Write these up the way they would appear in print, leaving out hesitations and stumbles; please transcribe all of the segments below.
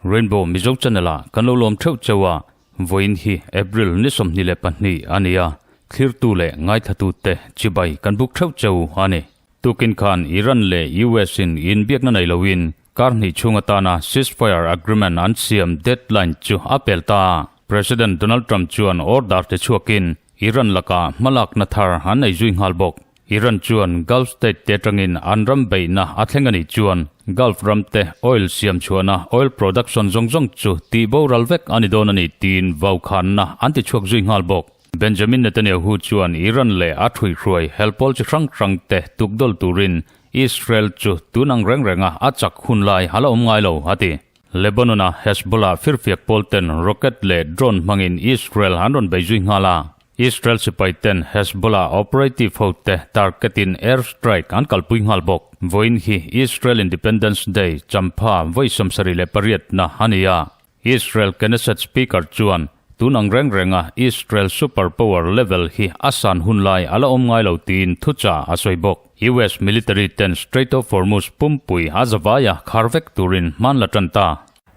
Rainbow Mizo Channel ah kan lo lawm theuh cheu a, vawiin hi April ni 22 a ni a, thlirtu leh ngaithlatute chibai kan buk theuh cheu a ni. Tukin khan Iran leh US in inbiakna nei loin kar hnih chhung atana ceasefire agreement an siam deadline chu a pel ta. President Donald Trump chuan order te chhuakin Iran lakah hmalakna thar an nei zui nghal bawk. Iran chuan Gulf state te atangin an ram beihna a thleng a nih chuan Gulf ram te oil siam chhuahna oil production zawng zawng chu tih boral vek a ni dawn a ni tiin vaukhanna an ti chhuak zui nghal bawk. Benjamin Netanyahu chuan Iran leh a thuihhruai helpawl chi hrang hrang te tukdawl turin Israel chu tun ang reng renga a chak hun lai a la awm ngai lo, a ti. Lebanon-a Hezbollah firfiak pawl ten rocket leh drone hmangin Israel an rawn bei zui nghal a. Israel sipai ten Hezbollah operative ho te target-in air strike an kalpui nghal bawk. Vawiin hi Israel Independence Day champha vawi 78 na a ni a. Israel Knesset Speaker chuan tun ang reng renga Israel super power level hi a san hun lai a la awm ngai lo tiin thuchah a sawi bawk. US military ten Strait of Hormuz pumpui a zavaia khar vek turin hman la tan ta.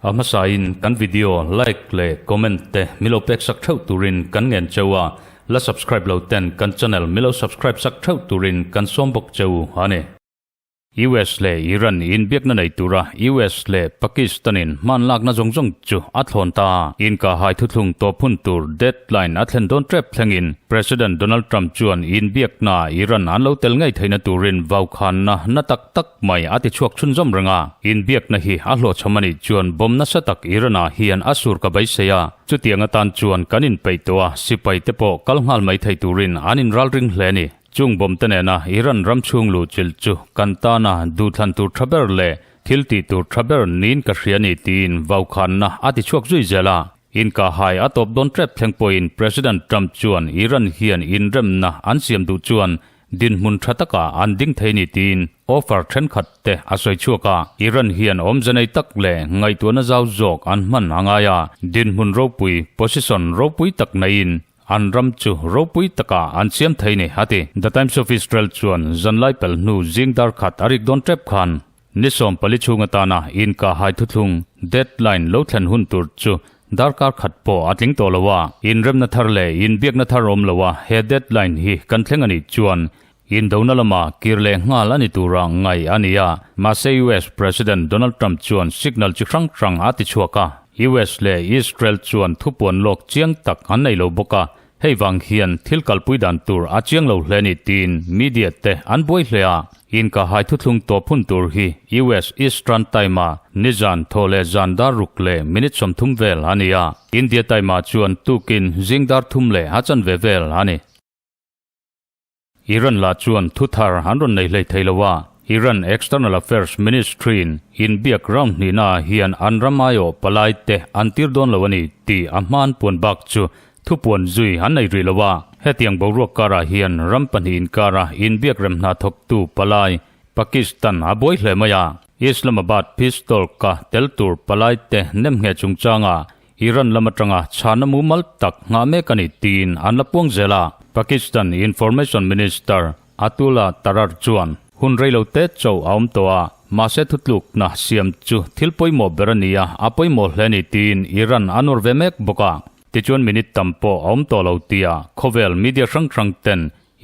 A hmasain kan video like leh comment te milo pek sak theuh turin kan ngen cheu a, la subscribe lo ten kan channel milo subscribe sak theuh turin kan sawm bawk cheu a ni. US leh Iran inbiakna nei tura US leh Pakistan in hman lakna zawng zawng chu a thlawn ta. Inkahhai thuthlung tawp hun tur deadline a thlen dawn tep thlengin President Donald Trump chuan inbiakna Iran an lo tel ngei theihna turin vaukhanna na tak tak mai a ti chhuak chhunzawm reng a. Inbiakna hi a hlawhchham a nih chuan bomb nasa tak Iran ah hian a sur ka beisei a. Chutiang atan chuan kan inpeih tawh a, sipai te pawh kal nghal mai thei turin an inralring hle a ni. Chung bawmte nena Iran ram chhung luhchilh chu kan tana duhthlan tur tha ber leh thil tih tur tha ber niin ka hria ni tiin vaukhanna a ti chhuak zui zel a. Inkahhai a tawp dawn tep thleng pawhin President Trump chuan Iran hian inremna an siam duh chuan dinhmun tha takah an ding thei ni tiin offer thenkhat te a sawi chhuak a. Iran hian awmze nei tak leh ngaihtuahna zau zawk an hman a ngai a, dinhmun ropui, position, ropui tak neiin An ram chu ropui takah an siam thei ni, a ti. The Times of Israel chuan zanlai pel hnu zing dar khat a rik dawn tep khan ni 14 chhung atana inkahhai thuthlung, deadline, lo thlen hun tur chu darkar khat pawh a tling tawh lo a. Inremna thar leh inbiakna thar awm lo a he deadline hi kan thleng a nih chuan indona lama kir leh nghal a ni tura ngaih a ni a. Mahse US President Donald Trump chuan signal chi hrang hrang a ti chhuak a. US leh Israel chuan thupuan lawk chiang tak an nei lo bawk a, hei vang hian thil kalpui dan tur a chiang lo hle ni tiin media te an buai hle a. Inkahhai thuthlung tawp hun tur hi US Eastern Time ah nizan thaw leh zan dar ruk leh minute 30 vel a ni a, India Time ah chuan tukin zing dar thum leh a chanve vel a ni. Iran lah chuan thu thar an rawn nei hlei thei lo a, Iran External Affairs Ministry in inbiak round hnihna ah hian an ram aiawh palai te an tir dawn lo a ni tih a hman puan bak chu thupuan zui an nei rih lo a. Hetiang boruak karah hian ram pahnih inkara inbiak rem hna thawktu palai Pakistan a buai hle mai a, Islamabad pistol ka tel tur palai te nemngheh chungchangah Iran lam atanga chhana mumal tak nghah mek a ni tiin an la puang zel a. Pakistan Information Minister Atullah Tarar chuan hun rei lo te chauh a awm tawh a, mahse thutlukna siam chu thil pawimawh ber a ni a, a pawimawh hle a ni tiin Iran a nawr ve mek bawk a. Tichuan minute tam pawh a awm tawh lo tia khawvel media hrang hrang ten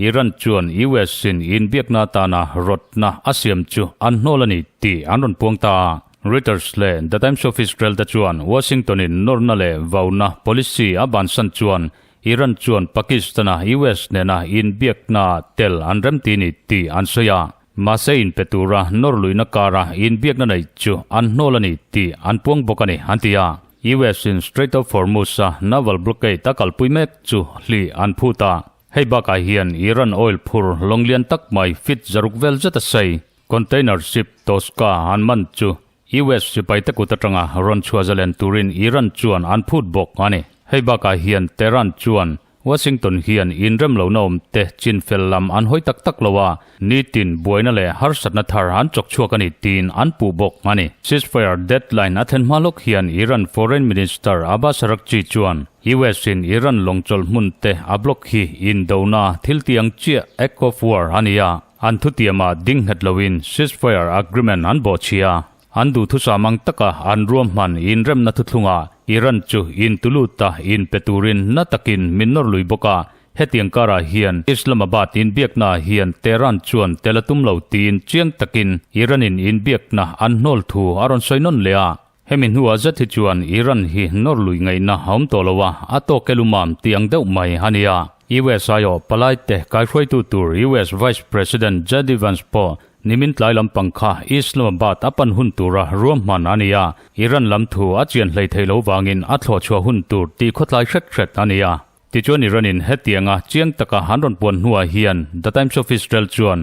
Iran chuan US in inbiakna atana rawtna a siam chu an hnawl a ni tih an rawn puang ta a. Reuters leh The Times of Israel te chuan Washington in nawrna leh vauna policy a bansan chuan Iran chuan Pakistan-a US nena inbiakna tel an remti ni tih an sawi a. Mahse inpe tura nawr luihna kara inbiakna neih chu an hnawl a ni tih an puang bawk a ni, an ti a. US in Strait of Hormuz-a naval blockade a kalpui mek chu hlih an phut a. Hei bakah hian Iran oil phur lawng lian tak mai feet 600 vel zet a sei container ship Toska an man chu US sipaite kut atanga rawn chhuah zalen turin Iran chuan an phut bawk a ni. Hei bakah hian Tehran chuan Washington hian inrem lohna awm te chinfel lam an hawi tak tak lo a, nitin buaina leh harsatna thar an chawk chhuak a ni tiin an puh bawk a ni. Ceasefire deadline a thlen hma lawk hian Iran Foreign Minister Abbas Araghchi chuan US in Iran lawngchawlh hmun te a block hi indona thil ti ang chiah act of war a ni a, an thutiamah ding nghet loin ceasefire agreement an bawhchhia. An duhthusam ang taka an ruahman inremna thuthlungah Iran chu intulut a inpe turin na takin min nawr lui bawk a, hetiang karah hian Islamabad inbiaknaah hian Tehran chuan tel a tum lo tiin chiang takin Iran-in inbiakna an hnawl thu a rawn sawi nawn leh a. Hemi hnuah zet hi chuan Iran hi nawr lui ngaihna a awm tawh lo a, a tawk e lumam tih ang deuh mai a ni a. US aiawh palaite kaihruaitu tur US Vice President JD Vance pawh Nimin tlai lampang kha Islamabad a pan hun tura ruahman a ni a, Iran lam thu a chian hlei thei lo vangin a thlawh chhuah hun tur tih khawtlai hret hret a ni a. Tichuan Iran-in hetianga chiang taka an rawn puan hnuah hian The Times of Israel chuan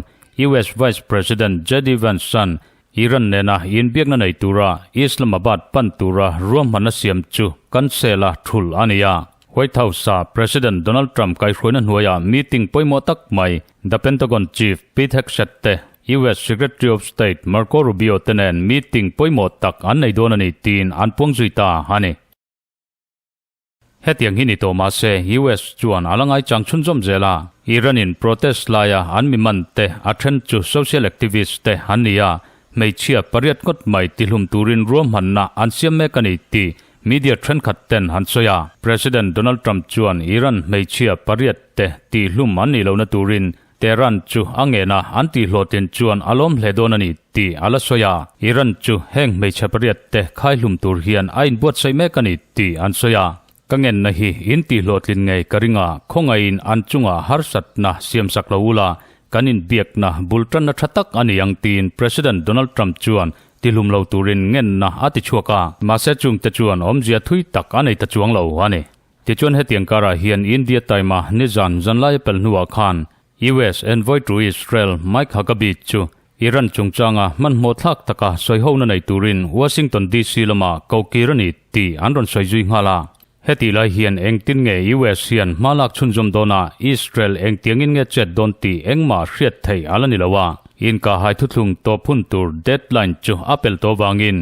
US Vice President JD Vance-a'n Iran nena inbiakna nei tura Islamabad pan tura ruahman a siam chu cancel a thulh a ni a. White House-a President Donald Trump kaihhruaina hnuaiah meeting pawimawh tak mai The Pentagon Chief Pete Hegseth te US Secretary of State Marco Rubio te nen meeting pawimawh tak an nei dawn a ni tiin an puang zui ta a ni. Hetiang hi ni tawh mah se US chuan a la ngaichang chhunzawm zel a, Iran in protest laia an mi man te a then chu social activist te an ni a, hmeichhia pariat ngawt mai tihlum turin ruahmanna an siam mek a ni tih Media thenkhat ten an sawi a, President Donald Trump chuan Iran hmeichhia pariat te tihhlum an nih lohna turin Tehran chu a ngen a, an tihhlawhtlin chuan a lawm hle dawn a ni tih a la sawi a. Iran chu heng hmeichhe pariat te khaihlum tur hian a inbuatsaih mek a ni tih an sawi a. Ka ngenna hi in tihhlawhtlin ngei ka ring a, khawngaihin an chungah harsatna siamsak lo ula, kan inbiakna bul tanna tha tak a ni ang tiin President Donald Trump chuan Tihlum lo turin ngenna a ti chhuak a, mahse chungte chuan awmzia thui tak a nei ta chuang lo a ni. Tichuan hetiang karah hian India time-a nizan zanlai a pel hnuah khan US Envoy to Israel Mike Huckabee chu Iran chungchanga hmanhmawh thlak taka sawihona nei turin Washington DC lamah kokir a ni tih an rawn sawi zui nghal a. Hetih lai hian engtin nge US hian hma lak chhunzawm dawna Israel engtiangin nge chet dawn tih engmah hriat theih a la ni lo a. Inkahhai thuthlung tawp hun tur deadline chu a pel tawh vangin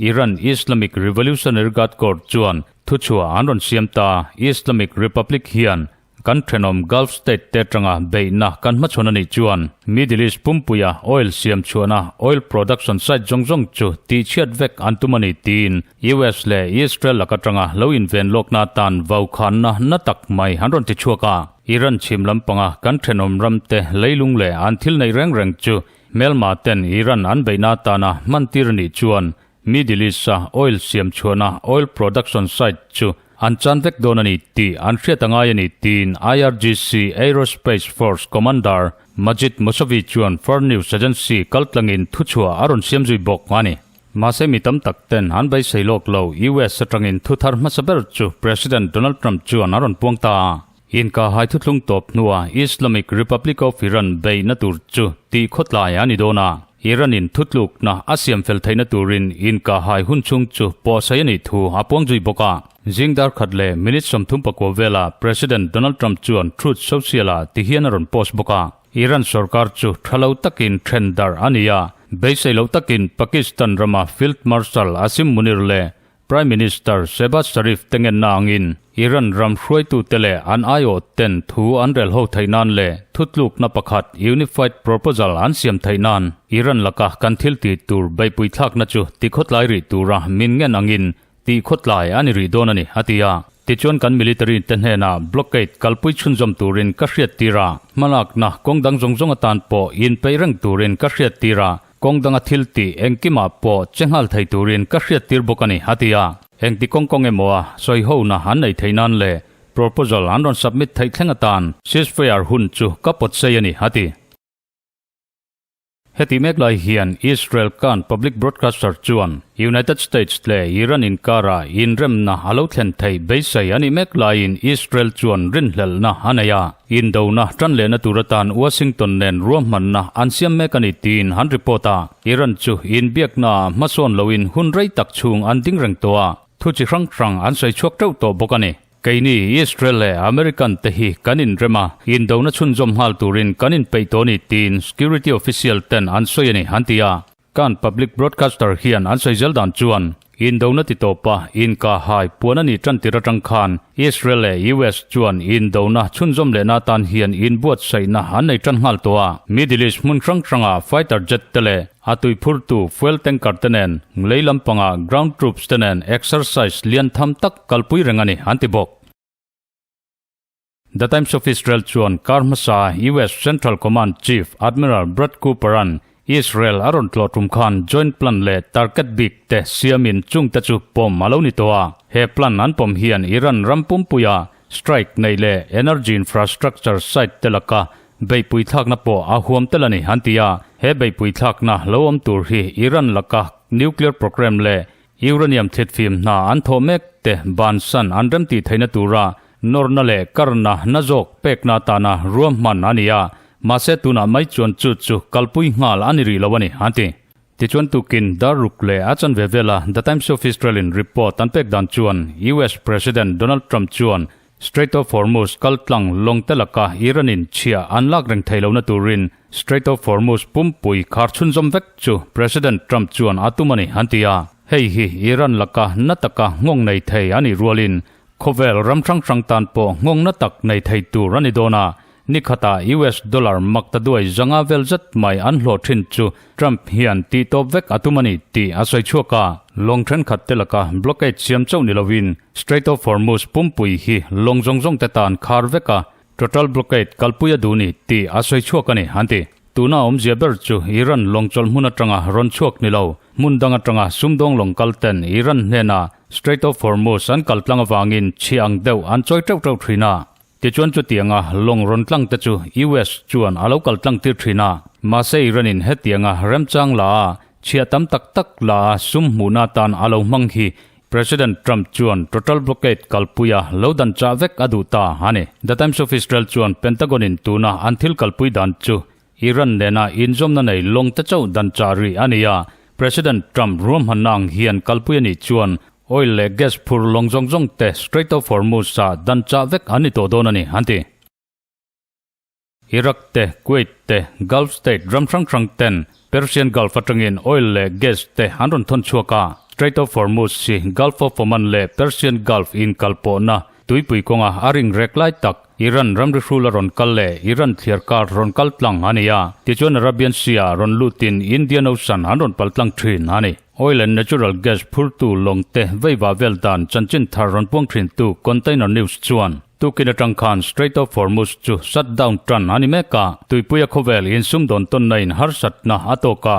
Iran Islamic Revolutionary Guard Corps chuan thuchhuah an rawn siam ta. Islamic Republic hian Kan thenawm Gulf State te atanga beihna kan hmachhawn a nih chuan Middle East pumpuia oil siam chhuahna oil production site zawng zawng chu tihchhiat vek an tum a ni tiin US leh Israel lak atanga lo inven lawkna atan vaukhanna na tak mai an rawn ti chhuak a. Iran chhim lampanga kan thenawm ramte leilung leh an thil neih reng reng chu hmelma ten Iran an beihna atana hmantir a nih chuan Middle East-a oil siam chhuahna oil production site chu an chan vek dawn a ni tih an hriat a ngai a ni tiin IRGC Aerospace Force Commander Majid Mousavi chuan Fars News Agency kaltlangin thuchhuah a rawn siam zui bawk a ni. Mahse mi tam tak ten an beisei lawk lo US atangin thuthar hmasa ber chu President Donald Trump chuan a rawn puang ta a. Inkahhai thuthlung tawp hnuah Islamic Republic of Iran beihna tur chu tih khawtlai a ni dawn a, Iran-in thutlukna a siam fel theihna turin inkahhai hun chhung chu pawhsaih a nih thu a puang zui bawk a. Zing dar khat leh minute 34 velah President Donald Trump chuan Truth Social-ah tihian a rawn post bawk a, Iran sorkar chu tha lo takin then darh a ni a, beisei lo takin Pakistan rama Field Marshal Asim Munir leh Prime Minister Shehbaz Sharif te ngenna angin Iran ram hruaitute leh an aiawh ten thu an rel ho theih nan leh thutlukna pakhat Unified Proposal an siam theih nan Iran laka kan thil tih tur beihpui thlakna chu tikhawtlai rih tura min ngen angin tihkhawtlai a ni rih dawn a ni, a ti a. Tichuan kan military te hnenah blockade kalpui chhunzawm turin ka hriattir a, hmalakna kawng dang zawng zawng atan pawh inpeih reng turin ka hriattir a, Kawng danga thil tih engkimah pawh che nghal thei turin ka hriattir bawk a ni, a ti a. Engti kawng kawng emaw a sawihona an nei thei nan leh proposal an rawn submit theih thleng atan ceasefire hun chu ka pawt sei a ni, a ti. Heti mek lai hian Israel Kan public broadcaster chuan United States leh Iran inkarah inremna a lo thlen theih beisei a nih mek laiin Israel chuan rinhlelhna a nei a. Indona tan lehna tur atan Washington nen ruahmanna an siam mek a ni tiin an report a. Iran chu inbiaknaah hmasawn loin hun rei tak chhung an ding reng tawh a, thu chi hrang hrang an sawi chhuak teuh tawh bawk a ni. Keini Israel leh American te hi kan inrem a, indona chhunzawm nghal turin kan inpeih tawh a ni tiin security official ten an sawi a ni, an ti a. Kan public broadcaster hian an sawi zel dan chuan indona ti tawpa inkahhai puan a nih tan tir atang khan Israel leh US chuan indona chhunzawm lehna atan hian inbuatsaihna an nei tan nghal tawh a. Middle East hmun hrang hranga fighter jet te leh a tuiphurtu fuel tanker te nen lei lampanga ground troops te nen exercise lian tham tak kalpui reng a ni, an ti bawk. The Times of Israel chuan kar hmasa US Central Command Chief Admiral Brad Cooper-a'n Israel a rawn tlawh tum khan joint plan leh target bik te siamin chungte chu pawm a lo ni tawh a. He plan an pawm hian Iran ram pumpuia strike neih leh energy infrastructure site te laka beihpui thlakna pawh a huam tel a ni, an ti a. He beihpui thlakna lo awm tur hi Iran laka nuclear program leh Uranium thletfim hna an thawh mek te bansan an remtih theihna tura nawrna leh karna na zawk pekna atana ruahman a ni a, mahse tunah mai chuan chu chu kalpui nghal a ni rih lo a ni, an ti. Tichuan tukin dar ruk leh a chanve vela The Times of Israel-in report an pek dan chuan US President Donald Trump chuan Strait of Hormuz kal tlang lawng te laka Iran-in chhia an lak reng thei lohna turin Strait of Hormuz pumpui khar chhunzawm vek chu President Trump chuan a tum a ni, an ti a. Hei hi Iran laka na taka nghawng nei thei a nih rualin khawvel ram hrang hrang tan pawh nghawng na tak nei thei tur a ni dawn a. Ni khatah US dollar mak ta duai zanga vel zet mai an hlawh thin chu Trump hian tih tawp vek a tum a ni tih a sawi chhuak a. Lawng thenkhat te laka blockade siam chauh ni lovin Strait of Hormuz pumpui hi lawng zawng zawng te tan khar vek a, total blockade kalpui a duh ni tih a sawi chhuak a ni, an ti. Tuna awmzia ber chu Iran lawng chawlh hmun atanga rawn chhuak ni lo, hmun dang atanga sumdawng lawng kal ten Iran hnena Strait of Hormuz an kal tlang avangin chhi ang deuh an chawi teuh teuh thin a. Tichuan chutianga lawng rawn tlang te chu US chuan a lo kal tlang tir thin a, mahse Iran-in hetianga remchang la a, chhiah tam tak tak la a sum hmuhna atan a lo hmang hi President Trump chuan total blockade kalpuia lo dan chah vek a duh ta a ni. The Times of Israel chuan Pentagon-in tuna an thil kalpui dan chu Iran nena inzawmna nei lawng te chauh dan chah rih a ni a, President Trump ruahmanna ang hian kalpui a nih chuan oil leh gas phur lawng zawng zawng te Strait of Hormuz-ah dan chah vek an ni tawh dawn a ni, an ti. Iraq te, Kuwait te, Gulf state ram hrang hrang ten Persian Gulf atangin oil leh gas te an rawn thawn chhuak a, Strait of Hormuz hi Gulf of Oman leh Persian Gulf inkalpawhna tuipui kawnga a ring rek lai tak Iran ramri hrul a rawn kal leh Iran thliar kar rawn kal tlang a ni a, tichuan Arabian Sea ah rawn lutin Indian Ocean an rawn pal tlang thin a ni. Oil and Natural Gas phurtu lawng te veiva vel dan chanchin thar rawn puang thintu Container News chuan tukin atang khan Strait of Hormuz chu shut down tan a ni mek a, tuipuia khawvel insumdawn tawnna in harsatna a tawk a,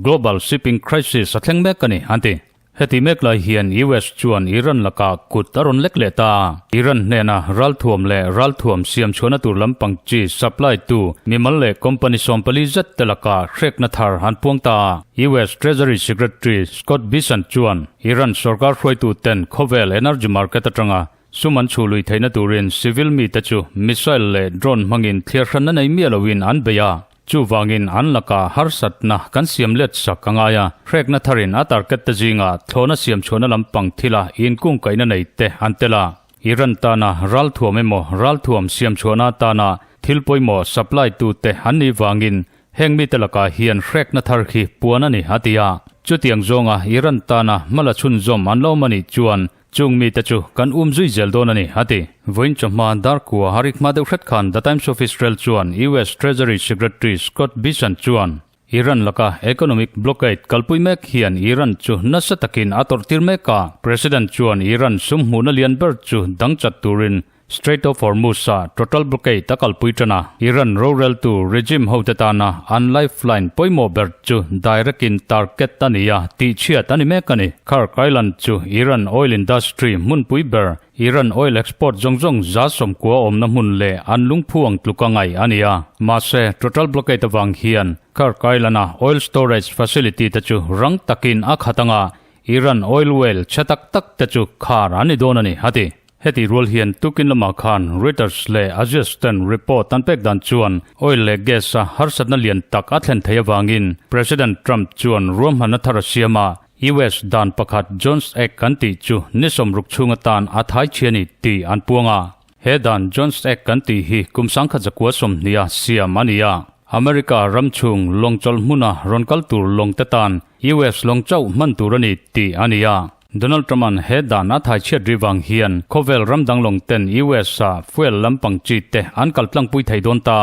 global shipping crisis a thleng mek a ni, an ti. Heti mek lai hian US chuan Iran lakah kut a rawn lek leh ta. Iran hnena ralthuam leh ralthuam siam chhuahna tur lampang chi supply tu mimal leh company 40 zet te lakah hrekna thar an puang ta. US Treasury Secretary Scott Bessent chuan Iran sorkar hruaitu ten khawvel energy market atanga sum an chhuh lui theihna turin civil mite chu missile leh drone hmangin thliar hranna nei miah loin an bei a. Chuvangin an lakah harsatna kan siam let sak a ngai a, hrekna tharin a target te zingah thlawhna siam chhuahna lampang thila inkungkaihna nei te an tel a. Iran tana ralthuam emaw ralthuam siam chhuahna atana thil pawimawh supply tu te an nih vangin heng mite lakah hian hrekna thar khi puan a ni a ti a. Chutiang zawnga Iran tana hmala chhunzawm an lo awm a nih chuan Chung mite chu kan um zui zel dawn a ni, a ti. Vawiin chawhma dar kua harik hma deuh hret khan The Times of Israel chuan US Treasury Secretary Scott Bessent chuan Iran laka economic blockade kalpui mek hian Iran chu nasa takin a tawrhtir mek a. President chuan Iran sum hmuhna lian ber chu dang chat turin Strait of Hormuz-ah total blockade a kalpui tan a, Iran roreltu regime hote tana an lifeline pawimawh ber chu direct-in target a ni a, tihchhiat a ni mek a ni. Khark Island chu Iran oil industry hmunpui ber, Iran oil export zawng zawng 90% awmna hmun leh an lungphu ang tluka ngaih a ni a. Mahse, total blockade avang hian Khark Island-a oil storage facility te chu rang takin a khat anga Iran oil well chhe tak tak te chu khar an ni dawn a ni, a ti. Heti rual hian tukin lamah khan Reuters leh Axios ten report an pek dan chuan oil leh gas a harsatna lian tak a thlen thei avangin President Trump chuan ruahmanna thar a siam a. US dan pakhat Jones Act kan tih chu ni 60 chhung atan a thai chhi a ni tih an puang a. He dan Jones Act kan tih hi kum 1920 a siam a ni a. America ram chhung lawng chawlh hmuna rawn kal tur lawng te tan US lawng chauh hman tur a ni tih a ni a. Donald Trump-a'n he dan a thai chhiat ri vang hian khawvel ram dang lawng ten US ah fuel lampang chi te an kal tlangpui thei dawn ta.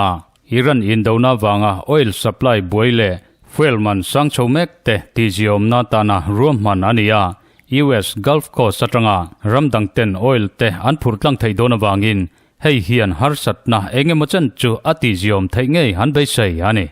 Iran indona vanga oil supply buai leh fuel man sang chho mek te tihziawmna tana ruahman a ni a. US Gulf Coast atanga ram dang ten oil te an phur tlang theih dawn avangin hei hian harsatna eng emaw chen chu a tihziawm theih ngei an beisei a ni.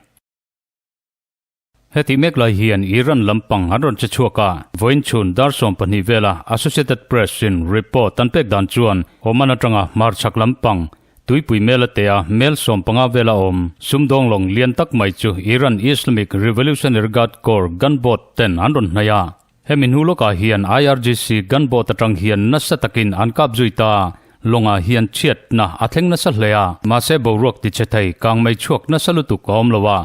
Heti mek lai hian Iran lampang an rawn che chhuak a, vawiin chhun dar 12 vela Associated Press in report an pek dan chuan Oman atanga hmarchhak lampang tuipui mel a tea mel 15 vela awm sumdawng lawng lian tak mai chu Iran Islamic Revolutionary Guard Corps gunboat ten an rawn hnaih a. Hemi hnu lawkah hian IRGC gunboat atang hian nasa takin an kap zui ta. Lawngah hian chhiatna a thleng nasa hle a, mahse boruak tichhe thei kangmei chhuak nasa lutuk a awm lo a,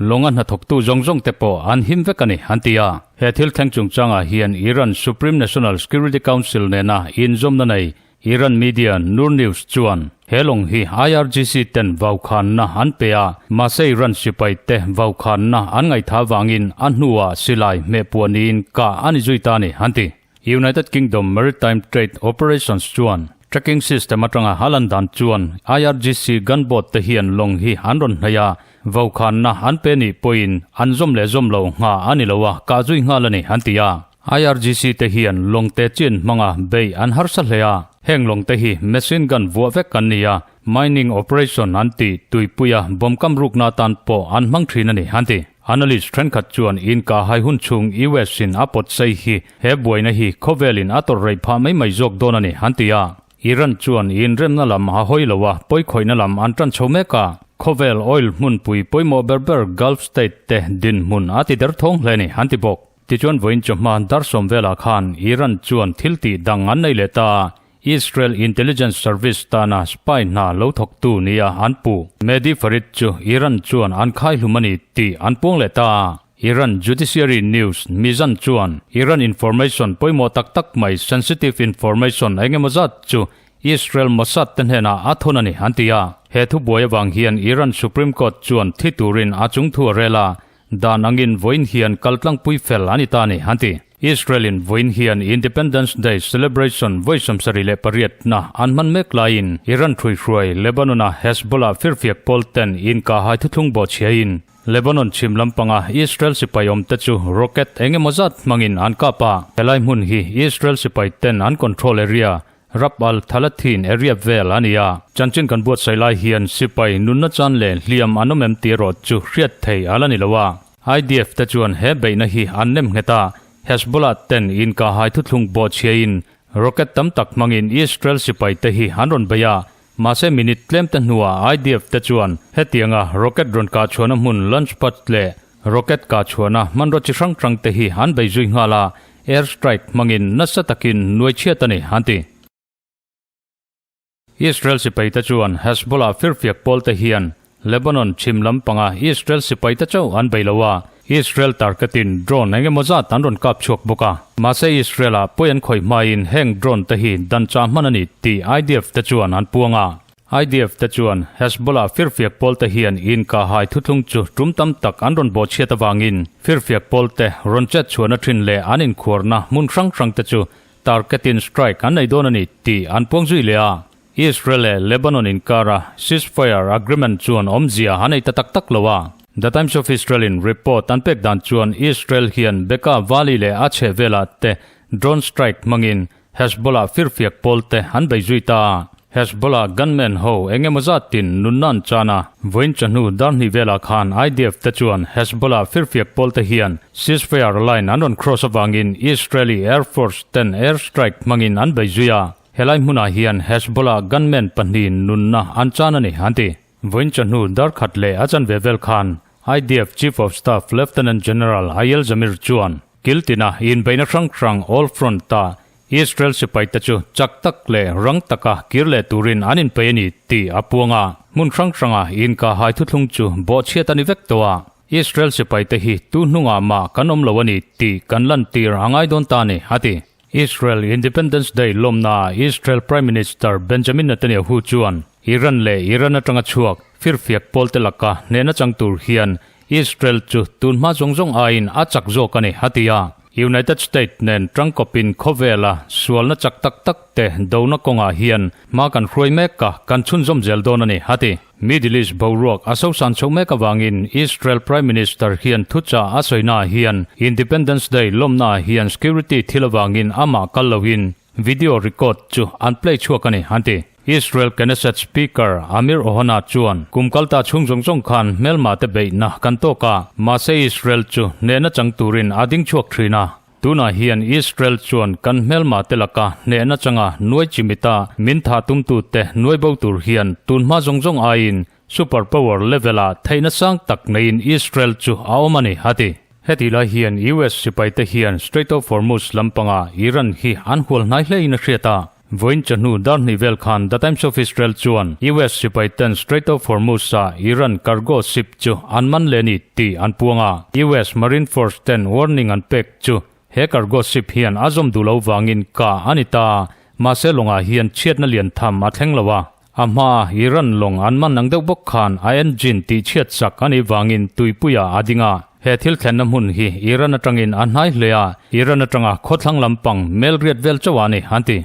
Lawnga hnathawktu zawng zawng te pawh an him vek a ni, an ti a. He thil thleng chungchangah hian Iran Supreme National Security Council nena inzawmna nei Iran media Noor News chuan he lawng hi IRGC ten vaukhanna an pe a, mahse Iran sipai te vaukhanna an ngaihthah vangin a hnuah silai hmehpuah niin kah a ni zui ta a ni, an ti. United Kingdom Maritime Trade Operations chuan tracking system atanga a lan dan chuan IRGC gunboat te hian lawng hi an rawn hnaih a, vaukhanna an pe nih pawhin an zawm leh zawm lo ngha a ni lo a, kah zui nghal a ni, an ti a. IRGC te hian lawng te chin hmanga beih an harsa hle a, heng lawng te hi machine gun vuah vek an ni a, mining operation an tih tuipuia bomb kam rukna atan pawh an hmang thin a ni, an ti. Analyst thenkhat chuan inkah hai hun chhung US in a pawt sei hi he buaina hi khawvelin a tawrh rei phah mai mai zawk dawn a ni, an ti a. Iran chuan inremna lam a hawi lo a, pawikhawihna lam an tan chho mek a. Khawvel oil hmunpui pawimawh ber ber Gulf state te dinhmun a ti derthawng hle a ni, an ti bawk. Tichuan vawiin chawhma dar sawm velah khan Iran chuan thil tih dang an nei leh ta a, Israel Intelligence Service tana spy hna lo thawktu nia an puh. Mehdi Farid chu Iran chuan an khai hlum a ni tih an puang leh ta a. Iran Judiciary News Mizan chuan Iran information pawimawh tak tak mai sensitive information eng emaw zat chu Israel Mossad te hnenah a thawn a ni an ti a. He thubuai avang hian Iran Supreme Court chuan thi turin a chungthu a rel a, Dan angin vawiin hian kaltlangpui fel a ni ta a ni, an ti. Israel-in vawiin hian Independence Day celebration vawi 78 na an hman mek laiin Iran hruihruai Lebanon-a Hezbollah firfiak pawl ten inkahhai thuthlung bawhchhiain Lebanon chhim lampanga Israel sipai awmte chu rocket eng emaw zat hmangin an kap a. Helai hmun hi Israel sipai ten an control area Rab al Thalathin area vel a ni a. Chanchin kan buatsaih lai hian sipai nunna chan leh hliam an awm em tih erawh chu hriat thei a la ni lo a. IDF te chuan he beihna hi an nem nghet a, Hezbollah ten inkahhai thuthlung bawhchhiain rocket tam tak hmangin Israel sipai te hi an rawn bei a, mahse minute tlem te hnuah IDF te chuan hetianga rocket rawn kahchhuahna hmun launch pad leh Rocket kah chhuahna hmanraw chi hrang hrang te hi an bei zui nghal a, air strike hmangin nasa takin nuai chhiat a ni, an ti. Israel sipai te chuan Hezbollah firfiak pawl te hian Lebanon chhim lampanga Israel sipai te chauh an bei lo a, Israel targetin drone eng emaw zat an rawn kap chhuak bawk a. Mahse Israel-ah pawi an khawih hmain heng drone te hi dan chah hman a ni tih IDF te chuan an puang a. IDF te chuan Hezbollah firfiak pawl te hian inkahhai thuthlung chu tum tam tak an rawn bawhchhiat avangin firfiak pawl te rawn chet chhuahna thin leh an inkhuarna hmun hrang hrang te chu targetin strike an nei dawn a ni tih an puang zui leh a. Israel leh Lebanon inkara ceasefire agreement chuan awmzia an nei ta tak tak lo a. The Times of Israel in report an pek dan chuan Israel hian Bekaa Valley leh a chhehvelah te drone strike hmangin Hezbollah firfiak pawl te an bei zui ta a. Hezbollah gunmen ho eng emaw zatin nunna an chan a. Vawiin chawhnu dar hnih velah khan IDF te chuan Hezbollah firfiak pawl te hian ceasefire line an rawn cross avangin Israeli Air Force ten air strike hmangin an bei zui a. Helai hmunah hian Hezbollah gunmen pahnih nunna an chan a ni, an ti. Vawiin chawhnu dar khat leh a chanve vel khan IDF Chief of Staff Lieutenant General Eyal Zamir chuan kiltina inbeihna hrang hrang all front ah Israel sipai te chu chak tak leh rang taka kir leh turin an inpeih a ni tih a puang a. Hmun hrang hranga inkahhai thuthlung chu bawhchhiat a ni vek tawh a. Israel sipaite hi tu hnungah mah kan awm lo a ni tih kan lantir a ngai dawn ta a ni, a ti. Israel Independence Day lawmnaah Israel Prime Minister Benjamin Netanyahu chuan Iran leh Iran atanga chhuak firfiak pawlte laka hnehna chang tur hian Israel chu tunhma zawng zawng aiin a chak zawk a ni, a ti a. United States nen tangkawpin khawvela sualna chak tak tak te dona kawngah hian hma kan hruai mek a, kan chhunzawm zel dawn a ni, a ti. Middle East boruak a sosan chho mek avangin Israel Prime Minister hian thuchah a sawinaah hian Independence Day lawmnaah hian security thil avangin amah kal loin video record chu an play chhuak a ni, an ti. Israel Knesset Speaker Amir Ohana chuan kum kalta chhung zawng zawng khan hmelma te beihna kan tawk a, mahse Israel chu hnehna chang turin a ding chhuak thin a. Tunah hian Israel chuan kan hmelma te laka hnehna changa nuai chimita min tha tumtute nuai bo tur hian tunhma zawng zawng aiin super power level ah theihna sang tak neiin Israel chu a awm a ni, a ti. Heti lai hian US sipaite hian Strait of Hormuz lampanga Iran hi an hual hnai hlein a hriat a. Vawiin chawhnu dar hnih vel khan The Times of Israel chuan US sipaiten Strait of Hormuz-a Iran cargo ship chu an man leh a ni tih an puang a. US Marine Force ten warning an pek chu he cargo ship hian a zawm duh lo vangin kah a ni ta. Mahse lawngah hian chhiatna lian tham a thleng lo a. A hmaa Iran lawng an man ang deuh bawk khan a engine tih chhiat sak a nih vangin tuipuiah a ding a. He thil thlenna hmun hi Iran atangin a hnai hle a, Iran atanga khawthlang lampang melriat vel chauh a ni, an ti.